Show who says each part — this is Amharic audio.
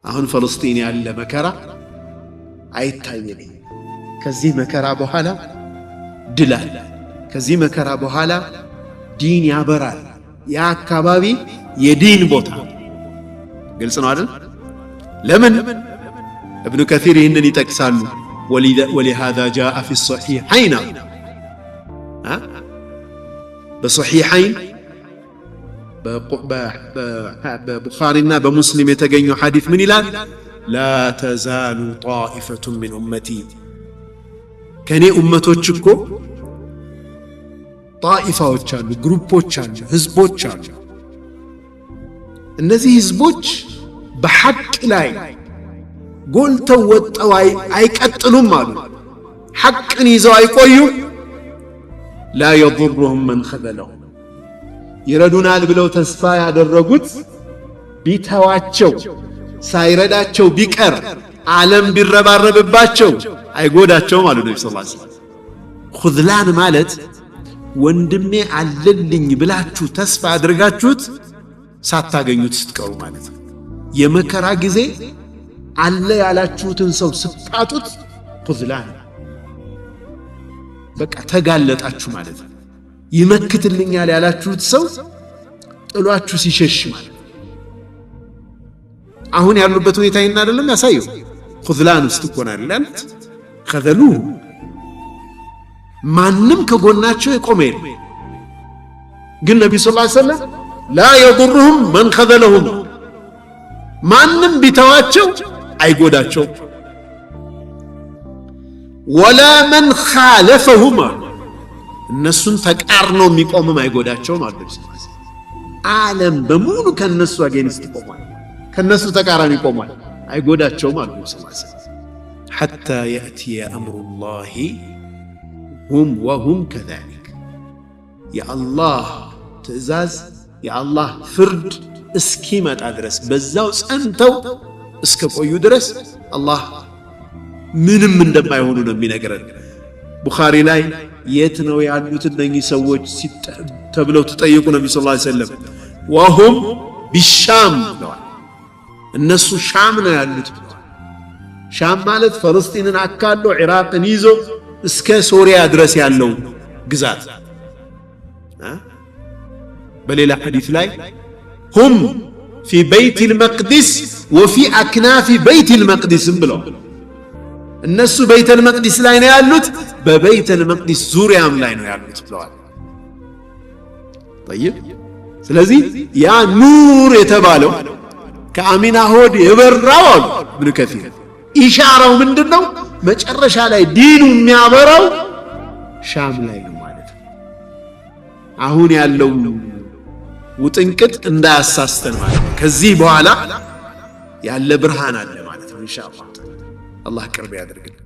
Speaker 1: አሁን ፈለስጢን ያለ መከራ አይታየንም። ከዚህ መከራ በኋላ ድል አለ። ከዚህ መከራ በኋላ ዲን ያበራል። ያ አካባቢ የዲን ቦታ፣ ግልጽ ነው አይደል? ለምን እብኑ ከሲር ይህንን ይጠቅሳሉ? ولهذا جاء في الصحيحين፣ በሶሒሐይን በቡኻሪና በሙስሊም የተገኘው ሐዲስ ምን ይላል? لا تزال طائفة من أمتي፣ ከእኔ ኡመቶች እኮ ጣኢፋዎች አሉ፣ group ኦች አሉ፣ ህዝቦች አሉ። እነዚህ ህዝቦች በሐቅ ላይ ጎልተው ወጥተው አይቀጥሉም አሉ። ሐቅን ይዘው አይቆዩም። لا يضرهم من خذلهم፣ ይረዱናል ብለው ተስፋ ያደረጉት ቢተዋቸው፣ ሳይረዳቸው ቢቀር፣ ዓለም ቢረባረብባቸው አይጎዳቸውም አሉ ነቢ ስ ሰለም። خذلان ማለት ወንድሜ አለልኝ ብላችሁ ተስፋ አድርጋችሁት ሳታገኙት ስትቀሩ ማለት ነው። የመከራ ጊዜ አለ ያላችሁትን ሰው ስታጡት خذلان፣ በቃ ተጋለጣችሁ ማለት ነው። ይመክትልኛል ያላችሁት ሰው ጥሏችሁ ሲሸሽ ማለት ነው። አሁን ያሉበት ሁኔታ ይህን አይደለም ያሳየው? خذلان ውስጥ እኮ ነው ያሉት። خذلوه፣ ማንም ከጎናቸው የቆመ የለም። ግን ነቢዩ ስ ሰለም لا يضرهم من خذلهم፣ ማንም ቢተዋቸው አይጎዳቸውም። ولا من خالفهم አሉ፣ እነሱን ተቃርነው የሚቆምም አይጎዳቸውም አሉ። ዓለም በሙሉ ከነሱ against ቆሟል፣ ከነሱ ተቃራኒ ቆሟል፣ አይጎዳቸውም አሉ ስ حتى يأتي أمر الله هم وهم كذلك፣ የአላህ ትእዛዝ፣ የአላህ ፍርድ እስኪመጣ ድረስ በዛው ጸንተው እስከ ቆዩ ድረስ አላህ ምንም እንደማይሆኑ ነው የሚነግረን። ቡኻሪ ላይ የት ነው ያሉት እነኚህ ሰዎች ተብለው ተጠየቁ። ነቢ ስ ሰለም وهم بالشام ብለዋል። እነሱ ሻም ነው ያሉት ብለዋል። ሻም ማለት ፈለስጢንን አካሎ ኢራቅን ይዞ እስከ ሶሪያ ድረስ ያለው ግዛት። በሌላ ሐዲስ ላይ هم في بيت المقدس وفي أكناف بيت المقدس ም ብለዋል። እነሱ በይተል መቅዲስ ላይ ነው ያሉት፣ በበይተል መቅዲስ ዙሪያም ላይ ነው ያሉት ብለዋል። طيب፣ ስለዚህ ያ ኑር የተባለው ከአሚና ሆድ የበራው አሉ ኢብኑ ከሲር፣ ኢሻራው ምንድን ነው? መጨረሻ ላይ ዲኑ የሚያበራው ሻም ላይ ነው ማለት ነው። አሁን ያለው ውጥንቅጥ እንዳያሳስተን ማለት ነው። ከዚህ በኋላ ያለ ብርሃን አለ ማለት ነው። ኢንሻአላህ አላህ ቅርብ ያደርግልን።